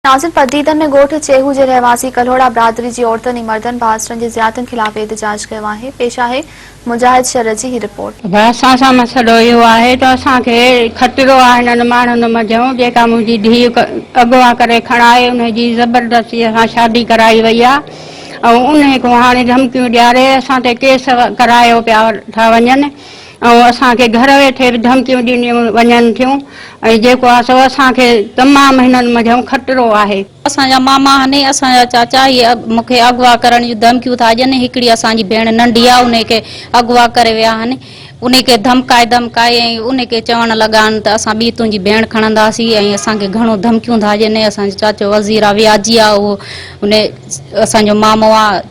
ناظر پديدن ۾ ڳوٺ چيهو جي رهواسي ڪلهوڙا برادري جي عورتن ۽ مردن بااثرن جي زيادتين خلاف احتجاج ڪيو آهي پيش آهي مجاهد شر جي هي رپورٽ. ڀاء اسان سان مسئلو اهو آهي ته اسان کي خطرو آهي هنن ماڻهن منجهئون جيڪا منهنجي ڌيء اغوا ڪري کڻائي انهي جي زبردستي سان شادي ڪرائي وئي آهي ۽ انهي کان هاڻي ڌمڪيون ڏياري اسان تي ڪيس ڪرايو پيا ٿا وڃن ۽ اسان کي گهر ويٺي به ڌمڪيون ڏنيون وڃن ٿيون ۽ جيڪو آهي سو اسان کي تمام هنن منجهئون خطرو آهي. اسان جا ماما هني اسان جا چاچا هي مون کي اغوا ڪرڻ جون ڌمڪيون ٿا ڏين هڪڙي اسان جي ڀيڻ ننڍي آهي انهي کي اغوا ڪري ويا آهن انهي کي ڌمڪائي ڌمڪائي ۽ انهي کي چوڻ لڳا آهن ته اسان ٻي تنهنجي ڀيڻ کڻنداسين ۽ اسان کي گهڻو ڌمڪيون ٿا ڏين اسان جو چاچو وزير آهي وياجي آهي اهو انهي اسان جو مامو آهي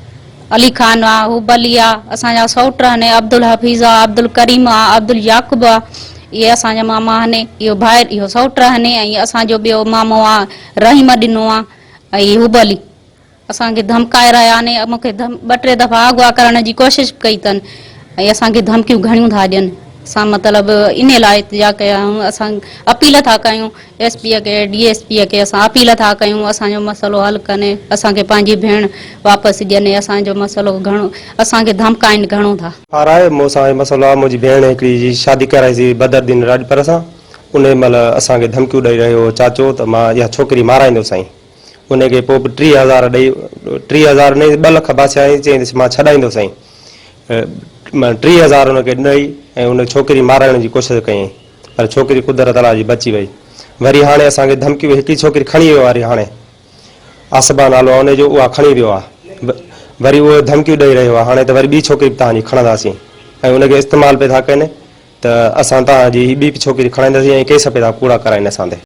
علي خان آ، حب علي آ، اسان جا سئوٽ آهن، عبدالحفيظ آ، عبدالڪريم آ، عبداليعقوب آ، اهي اسان جا ماما آهن، اهو ڀائر اهو سئوٽ آهن ۽ اسان جو ٻيو مامو آ رحيم ڏنو آ ۽ حب علي اسان کي ڌمڪائي رهيا آهن، مون کي ٻه ٽي دفعا اغوا ڪرڻ جي ڪوشش به ڪئي اٿن ۽ اسان کي ڌمڪيون گهڻيون ٿا ڏين، اسان مطلب انهي لاء احتجاج ڪيا آهيون، اسان اپيل ٿا ڪيون ايس پي کي ڊي ايس پي کي اسان اپيل ٿا ڪيون اسان جو مسئلو حل ڪن اسان کي پنهنجي ڀيڻ واپس ڏين اسان جو مسئلو گهڻو اسان کي ڌمڪائين گهڻو ٿا. آر مون سان هي مسئلو آهي منهنجي ڀيڻ هڪڙي جي شادي ڪرائي سي بدر الدين راڄپر سان انهي مهل اسان کي ڌمڪيون ڏئي رهيو هو چاچو ته مان اها ڇوڪري مارائيندو سائين انهي کي پوء به 30 هزار ڏئي 30 هزار نه 2 لک باسيائين چيائين ته مان ڇڏائيندو سائين 30 هزار ان کي ڏئي ۽ ان ڇوڪري مارائڻ جي ڪوشش ڪيائين. پر ڇوڪري قدرت الله جي بچي وئي. وري هاڻي اسان کي ڌمڪيون هڪڙي ڇوڪري کڻي ويو آ وري هاڻي آصبا نالو آ انهي جو اها کڻي ويو آ وري اهو ڌمڪيون ڏئي رهيو آ هاڻي ته وري ٻي ڇوڪري به توهان جي کڻنداسين ۽ ان کي استعمال پئي ٿا ڪن ته اسان توهان جي هي ٻي به ڇوڪري کڻائينداسين ۽ ڪيس پئي ٿا ڪوڙا ڪرائين اسان تي.